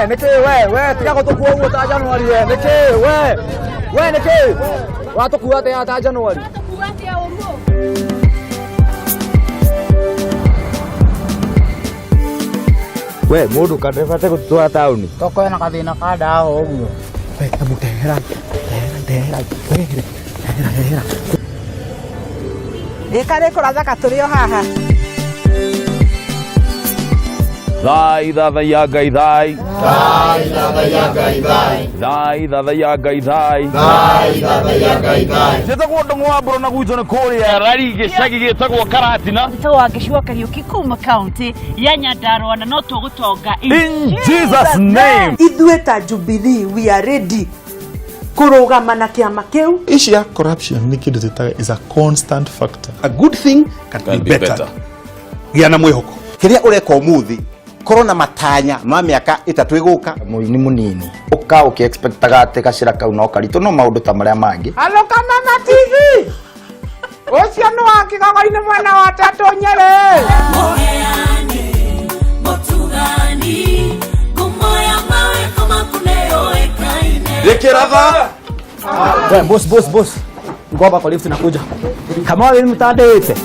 Nĩkĩ we we tiga gũtũkua ũguo ta Januari we nĩkĩ we we nĩkĩ watũkua atĩa ta Januari? We mundu kandebate gũtwara taũni. Toko ena gathĩna ka ndawa ũguo. We hebu tehera tehera tehera tehera tehera tehera. Gĩka rĩkũrathaka tũrĩ o haha. Thai thathaiya Ngai thai. Thai thathaiya Ngai thai. Thai thathaiya Ngai thai. Thai thathaiya Ngai thai. Njĩtagwo Ndung'u wa Mbũrũ na gwitũ nĩ kũrĩa Rari gĩcagi gĩtagwo Karatina. Njĩtagwo Wangeci Kariũki kuma kaunti ya Nyandarua na no tũgũtonga. In Jesus name. Ithuĩ ta Jubilee we are ready kũrũgama na kĩama kĩu. Issue ya corruption nĩ kĩndũ twĩtaga is a constant factor. A good thing can be better. Gĩa na mwĩhoko. Kĩrĩa ũreka ũmũthĩ korwo na matanya ma mĩaka 3 ĩgũka. Mũini mũnini ũka ũkĩ-expectaga atĩ gacĩra kau no karitũ no maũndũ ta marĩa mangĩ. Alũka Mama TV. Ũcio nĩ wa Kĩgogo-inĩ mwena wa Tatũ Nyerĩ. Rĩkĩratha. We boss boss boss. Ngomba kwa lift nakuja. Kama wewe mtandĩte.